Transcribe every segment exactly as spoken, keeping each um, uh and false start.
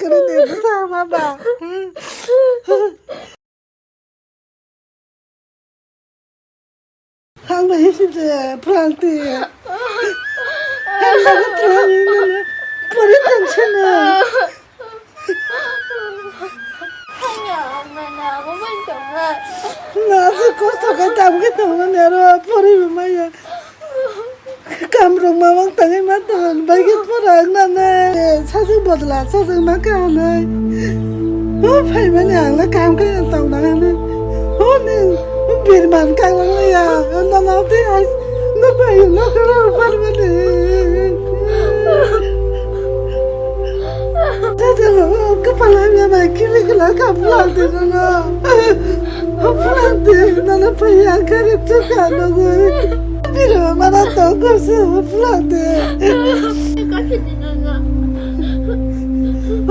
Kiri de bwsa ma ba. Hang bai hisi de pranti. Hang bai pranti na pori tension na. Na se kosto kai tam kai tong na ne aro pori maya. Kamrok mamang tangwi ma tong, bai khe pora nana. Sajak bodla, sajak ma ka hanai. O phaimani ang le kam khe tong na hanai. O ni birman ka nang ya, nana te ai, no bai no ka ro par mani. Sajak o kapal hamya bai kili kila ka plan de nana. O plan de nana pai ya ka ri tu ka no go. Biro mana to ko se phlak de. Kasi di nana.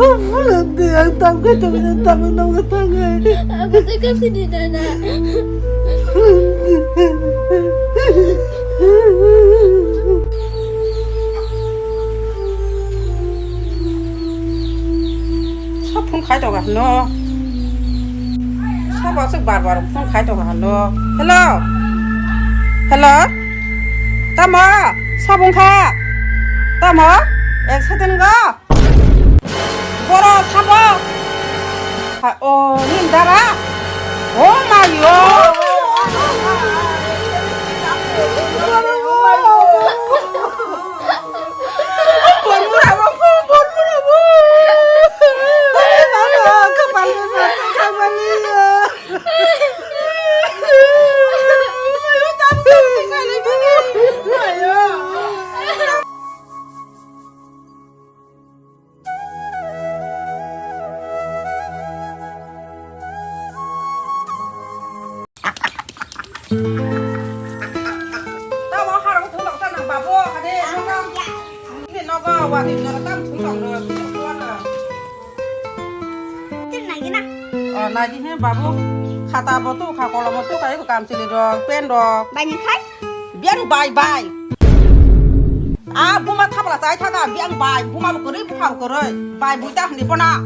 O phlak de, ang tam kai to bina tam no ga tangai. Ako te kasi di nana. Sa phone khai to ga no. Sabo aswk bar bar phone khai tongo hano. Hello? Hello? Tamo? Sabo wngkha? Tamo? Ek second go? Boro sabo? Ha, o, nini dara? Oh my God! Bormura bo, bormura bo. Mama, kapal ni mata kapal ni. Tamo harang thung nang sana babu, hade nogo. Ini nogo, wati nogo tam thung nang no, thung nang no. Tin nagi na. Oh, nagi he babu. Khata bo tu kha, kolom tu kha, eko kam chili rok, pen rok. Bani khai? Biang bai bai. A buma thapla chai thaga, biang bai, buma bo kwrwi, bupha bo kwrwi. Bai bui ta hwnwi phona.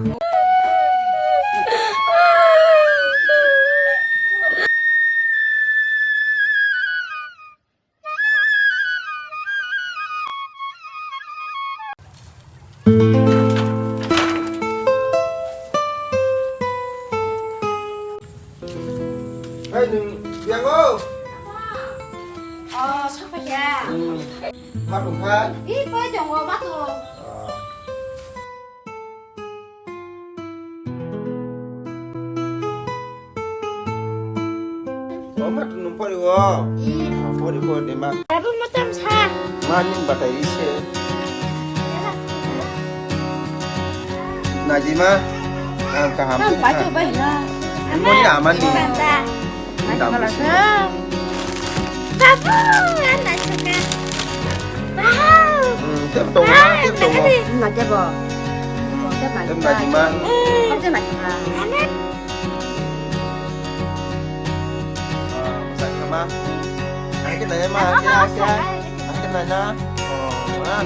Hai, nwng biang o? Oh, sokpaiya. Hmm. Ma tongkha? Ih, koi tongo, ma tong. Oh. O ma tong nung pori o. Ih. Pori pori de ma. Babu mo tam sa. Ma ning batai ise. Najima, ang kaham. Tam tu bai ka. Tu bai na. Ini ni aman ni. Banta. Babu, ang naisuka. Wow. Hmm, tep tongo, tep tongo. Tep tongo. Tep tongo. Tep tongo. Ah, masa kama. Akhir nanya ma, akhir, akhir. Akhir nanya. Oh, mana?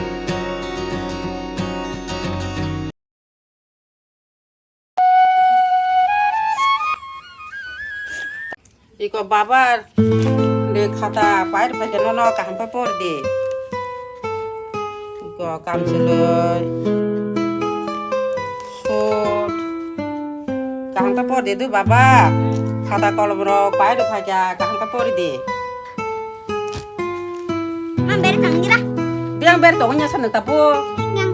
Iko baba de khata pair paikhe nono kaham khe por di. Iko kamchwlwi. Sut. Kaham khe por di du baba. Khata kolom rok pair paikhe kaham khe por di. Mang beri tang gira. Biang beri tong nya san ta bo. Yang.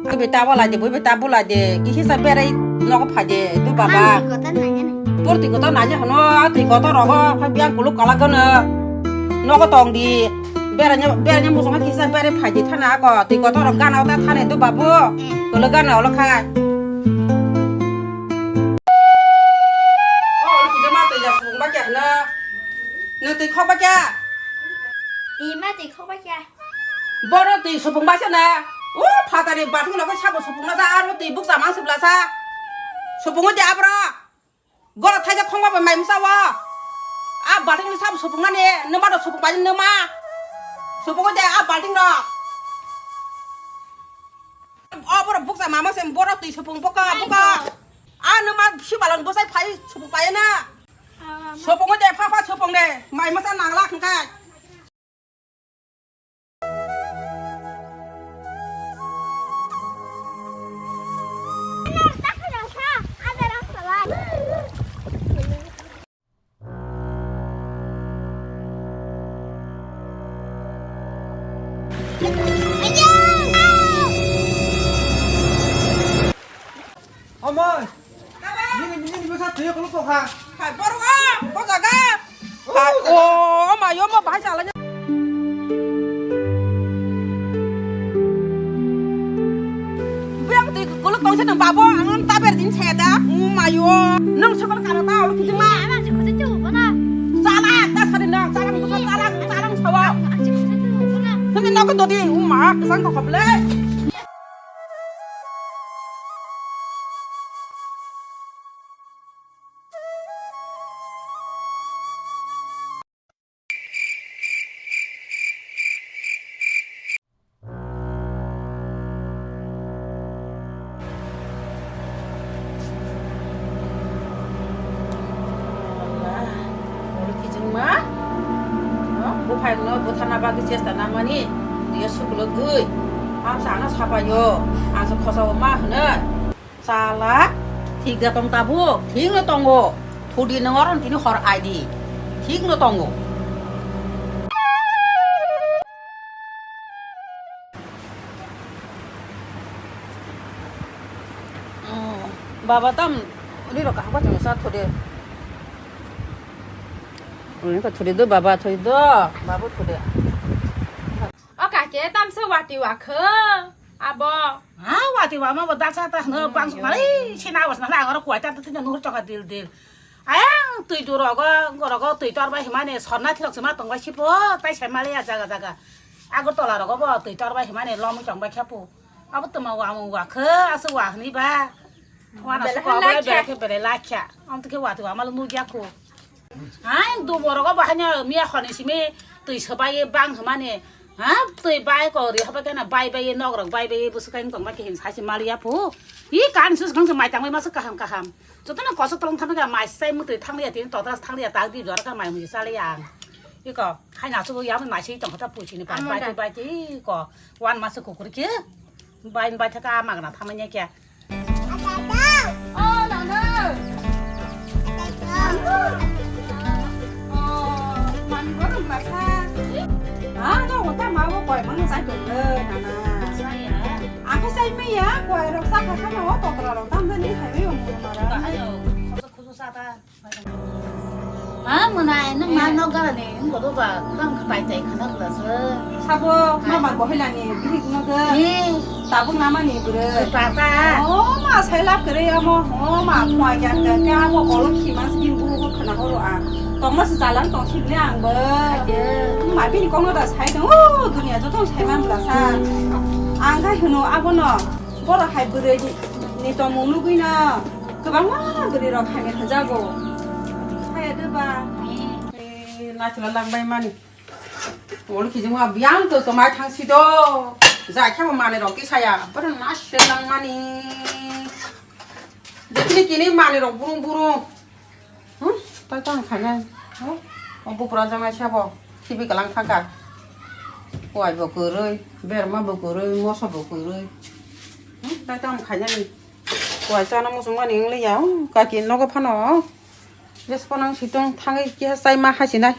Bui beta bo lai de, bui beta bo lai de. Kisi sa beri nogo phai de, du baba. Mang twi kotor nanya na. Por twi kotor nanya hono, a twi kotor rogo, phai biang kuluk kala gana. Nogo tong di. Beranya, beranya musung kisa beri phai di thana ako. Twi kotor rok gana ota thane du babu. Eh. Kuluk gana olo khai. Oh, olo kisa ma twi ja sung ba kya na. Nung twi khok ba kya? Ima twi khok ba kya? Bono twi supung ba se na. O phatani bathung logo sabo supung na sa, aro twi bukcha mang sibla sa. Supung o de abro. Gora thaija khong ba mai musa wa. A bathung ni sabo supung na ni, numa do supung ba numa. Supung o de a bathung ro. O borok bukcha mama se borok twi supung boka boka. A no ma si balon bosai phai supung paye na. Supung de pha pha supung de. Mai masa nangla khangkai. Omo, nini, nini bwsa thwiyo kolok tokha. Hai, borok, o, o jaga. Hai, o, o, ma, yo, ma, bahai chala. Buyang twi kolok tongsa nang babo, ang taber din chaya da. O, ma, yo. Nang sakal kana ta, olo kijima. Ama si khusi chu, bana. Chala, ta sari nang, chala, chala, chala, sawa. Ang si khusi chu, bana. Nang nang ko dodi, o, ma, kesang ko kable. Oro kijingma, no, buphang no bwtharna bagwi chesta nangmani, twiyo sukulogwi, amsa ano sapaio, ang se khosao ma hwnwi. Chala, thik da tong tabuk, thik no tongo. Thudi nang oro tini hor aidi, thik no tongo. Baba tam, ri rok kaham ka chang sa thudi. Ri ka thudi do baba thudi do, baba thudi. O kake tamsa wati wakho, abo. Ha, wati wama bo daksa ta hwno bang sukmani, sina was na la oro kwai ta tini nuhur choka dil dil. Ayang twi du rogo, rogo twi tor bai himani sorna thilok sima tong bai sipo, tai sai mali ya jaga jaga. Agartala rogo bo twi tor bai himani lomwi tong bai khepu. Abo tama wamung wakho, asu wahni ba. Wana belai suko abo lakha. Belai khe belai lakha. Am to khe wati wama lo nugya ko. Hai, do borok bo haino miya honi simi twi swbai bang hwnmani. Ha, twi bai ko ri haba kana bai bai nok rok bai bai bwswk kain tong ma khe hin sai se maliya phu. Hi kan sus khang se mai tang bai ma se kaham kaham. Joto no kosok tolong thang ka mai sai mutwi thang liya tin tota thang liya ta di dor ka mai mui sa liya. Iko, hai na su ya mai sai tong kha ta pu chini bai bai bai ko wan ma se kukur khe. Bai bai tha ka ma gana thang ma nya kya. Oh, nana. Oh, mami, baru masak. Ah, no, udah mau boy, mana saya dulu, nana. Saya. Aku saya ini ya, boy, rasa kakak mau kotor orang tambah nih, hari umur marah. Enggak, ayo. Khusus khusus apa? Ha, mwnai, nwng ma nok gala ni, nwng bobo ba, bang khapai tai khana bwla se. Sabo, hai. Mama bohila ni, bihik no de. Ni. Tabuk nama ni bwrwi. Papa. Oh, ma, sai lab kwrwi amo. Oh, ma, khwai jak jak khe amo olo khi mas gin bu ko khana horo ang. Tongma se jalan tong sibni ang bo. Aje. Ma, bini kono da sai dong. Oh, dunia joto sai man bwla sa. Ang khai hwno abono. Boro hai bwrwi ni, ni tongmung nugwi no. Kwbangma bwrwi rok hamya hwnjago. Haya de ba? Eh, naisla langbai mani. Olo kijingma biyang to tomai thangsi do. Jai khemo mani rok kisaya. Boro naisla langmani. Dekni kini mani rok burung burung. Hmm, tai tang khainai. Hmm, o bupra jangai sabo. Khibi kalang thangka. Kuai bo kwrwi, berma bo kwrwi, moso bo kwrwi. Hmm, tai tang khainani. Kuai chana muchungmani wng liya, o kaki nogo phano. Jes phano ang sitong thangwi keha chai ma hai sinai.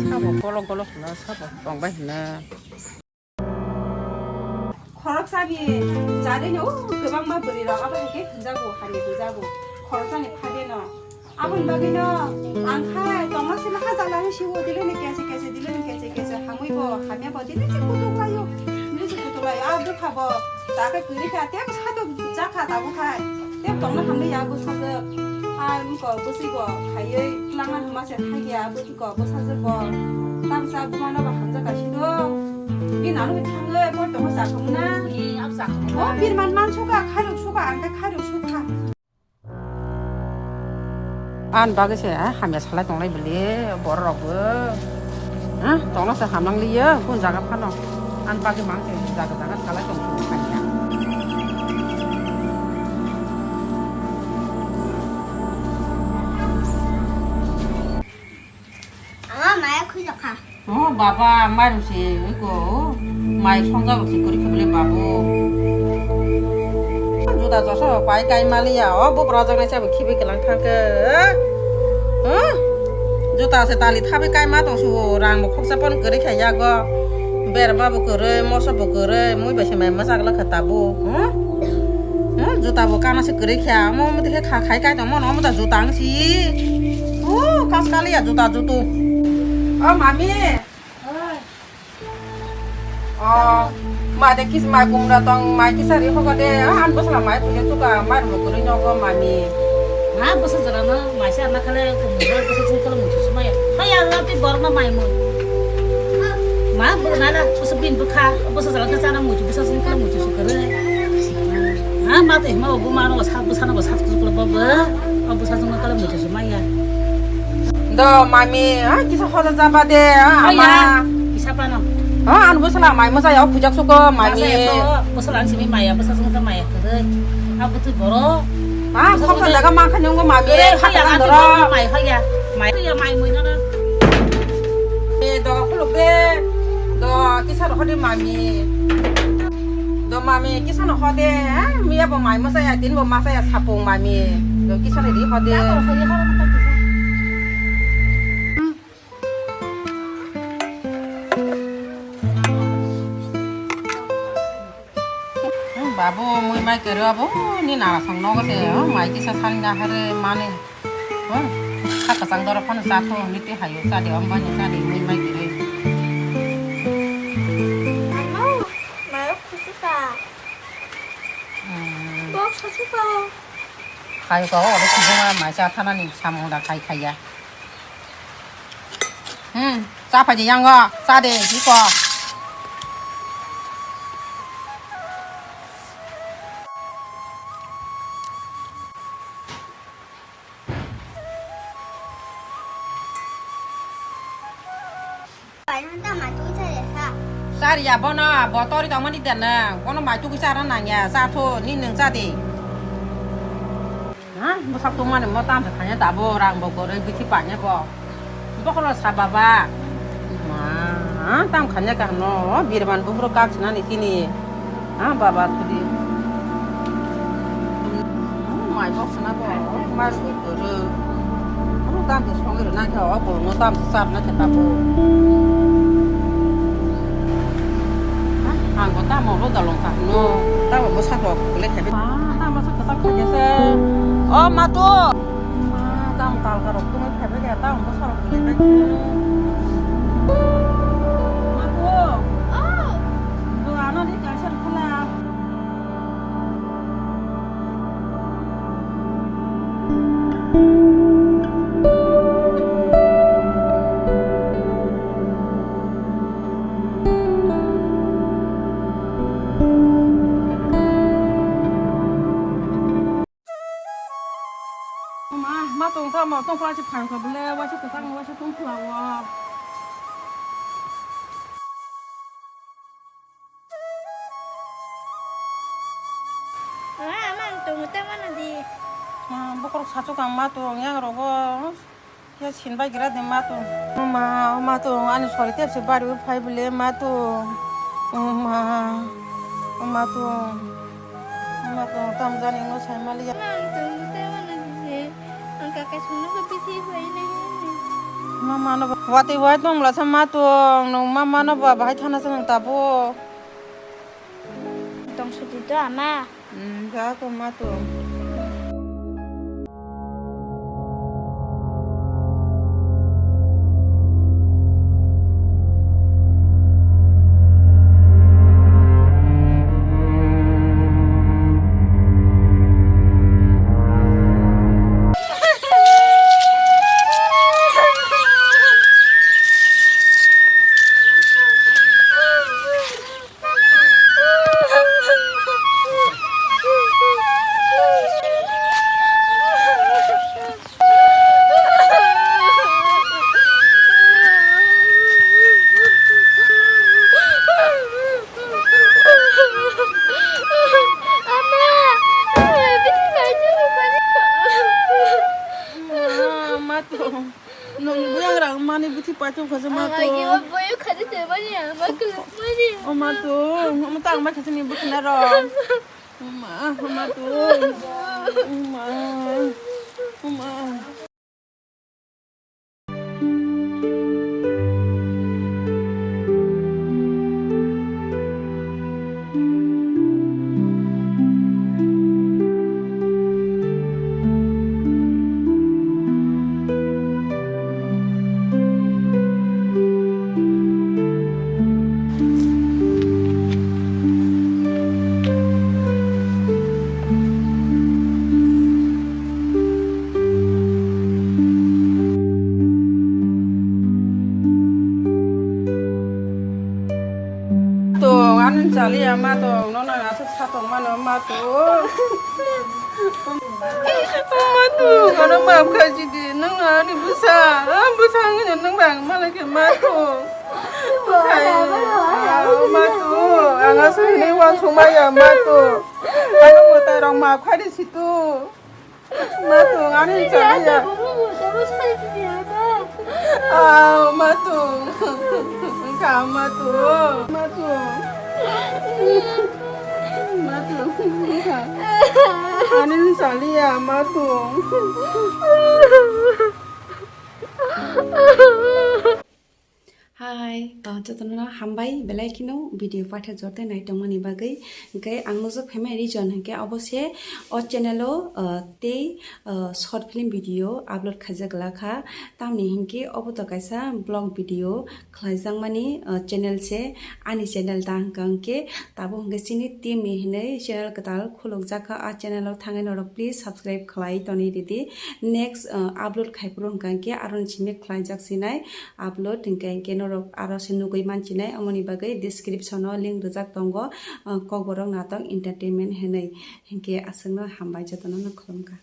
Sabo kolok kolok hwna, sabo tongbai hwna. Khoroksani jadeno, o, kwbangma bwrwi rok abo hai khe hwnjago, hani hwnjago. Khoroksani phadeno. Aboni bagwino ang khai tongma sima ha jala ni siwo dilini kese kese, dilini kese kese hamwi bo hamya bo dilini kutuk laio, dilini kutuk laio. A bwkha bo ta khe kwrwi kha, tei bo satok jakha tabuk khai, tei tongna hamli ya bwsajwk. A wngkha bwswi bo khaiwi twlangna hwnma se thangya, bwtwi ko bwsajwk bo tamsa bumano bo hamjak kaisi do. Bini ano thangwi bo tongma jakha muna. Ni, abo jakha muna. O birman man suka, khairok suka, ang khe khairok sukha. Ani bagwi se, eh, hamya salai tonglai bwle, borok rok bo. Ha, tongna se hamlang liya, kun jaga phano. An bagwi mang se jaga jaga salai tong sung kanya. Ama maya khui jakha. Oh, baba, mairum se, iko, mai songjak rok se kwrwi khe bole, babu. Juda joso pai kai maliya, o bupra jak nai sabo khibi kelang thangkhe. Huh? Juta se tali thabi kai ma tong su, rang bo khoksa pon kwrwi khe yago. Ber ma bo kwrwi, moso bo kwrwi, mui bai se mai ma jak la kha tabu. Huh? Hmm, juta bo kana se kwrwi kha, omo omo dikhe kha khai kai tong mano, omo da juta ang si. Oh, kas kali ya juta jutu. Oh, mami. Oh, ma de kis ma kumra tong, mai kisa ri hogo de. Ah, an bosla mai puja chuka, mai ro kwrwi nogo mami. Ma bosa jora no, mai sa na khale kumra bosa jung kala muchu sumaya. Hai Allah ti bor ma mai mo. Ma bo na na, bosa bin bukha, bosa jora ka chana muchu, bosa jung kala muchu sukare. Ha, ma te ma bo ma no sa, bosa no sa ku ko bo. O bosa jung kala muchu sumaya. Do mami, ha, kisa hoja jaba de, ha, ama. Kisa pa no. Ha, an bosa la mai mosa ya, pujak suko mami. Bosa la simi maya, bosa jung ka maya kare. Abu tu boro. Ha, khoksa jaga ma kha nyungo mami. Kare, kha hoya, jaga abu doro. Mai hoya. Mai hoya, mai mo na. E, do khuluk de. Do kisa ro hodi mami. Do mami kisa no hode, ha? Miya bo mai masa ya, din bo masa ya sapung mami. Do kisa ni ri hode. Hmm, babu, mui mai kero abo, ni nara sang nogo se, oh, mai kisa sani na hare mani. Oh, kha kasang doro phano cha tho, ni te hayo cha de, om bani cha de, mui mai kero. Mama, mai khusu ta. Hmm. Bo khusu ta. Khai ko, o, sibunga mai cha thanani samung da khai khaiya. Hmm, cha phai de yango, cha de, hi ko. Chari ya bono, bo tori tongmani de nang, bono mai tugui chara nang ya, cha tho, ni nung cha de. Ha, bwsak tongmani mo tam se khanya dabo, rang bo goroi, bithi panya bo. Bokhoro sa baba. Ma, tam khanya kahno, birman buphuru kak sinani chini. Ha, baba, thudi. Mai bok sana bo, mai bo guru. Ano tam se songi rwna khe, o guru no tam se chap na khe tabu. Ang bo tamo ro dalong ka no, tamo bo sako kule khe. Ma, tamo sa kata khe se. O ma tu. Ma, tam tal ka rok tu me khe be khe, tamo bo sa rok kule be. Ma tu. O. Do ano di ka sa khala. Ma, ma tong ta, ma tong pla si phan ko bole, wa si kwchang, wa si tong pla wo. Ah, ama ang tongo ta mano di. Ma, bokorok sachuk ang ma tong yang rogo. Khe sin bai gra de ma tong. Ma, ma tong ani sori tep se bari phai bole ma tong. Ma, ma tong. Ma tong tam jani no sai mali ya. Ma ang tongo ta mano di. Ang kaka sunu ko bisi bai na. Ma, ma no ba. Wati wai tong la sa ma tong. No ma, ma no ba bahai thana sa nang tabo. Tong suti to ama. Hmm, ja ko ma to. Tuk kha se ma tuk. Ama kiwa boyo khadi te bani ama kuluk mani. O ma tuk, o ma tang ma khasini bukna ro. O ma, o ma tuk. O ma, o ma. Tong, ani chaliya ma tong, nono aswk sa tong mano ma tong. Ma tong, ano maaf khaijidi, nwng ani bwsa, ah, bwsa wngwi nwng bang malai khe ma tong. Bwkhai, ah, ma tong, ang aswk hinwi uansuk maya ma tong. Ano mwtai rok maaf khaidi si tong. Ma tong, ani chaliya. Ah, ma tong. Wngkha ma tong. Ma tong. Ma tong. Wngkha. Ani chaliya ma tong. Hai, ah, jotono hambai belai kheno video paitha jor tei naitongmani bagwi. Hwnkhe ang nukjak phaimani reason hwnkhe obo se o channel o, ah, tei, ah, short film video upload khaijak glak kha. Tamni hinkhe obo to kaisa vlog video khlaijakmani, ah, channel se, ani channel ta hwnkha hwnkhe tabuk hwnkhe chini team ni hinwi channel kwtal khulukjak kha. A channel o thangwi norok please subscribe khlai toni ridi. Next, ah, upload khaiphuru hwnkha hwnkhe aroni simi khlaijak sinai. Upload hinkhe, hinkhe norok aro se nugwi manchinai, omoni bagwi description o link rijak tongo, ah, Kokborok Natok Entertainment hinwi. Hinkhe aswkno hambai jotono no khulumkha.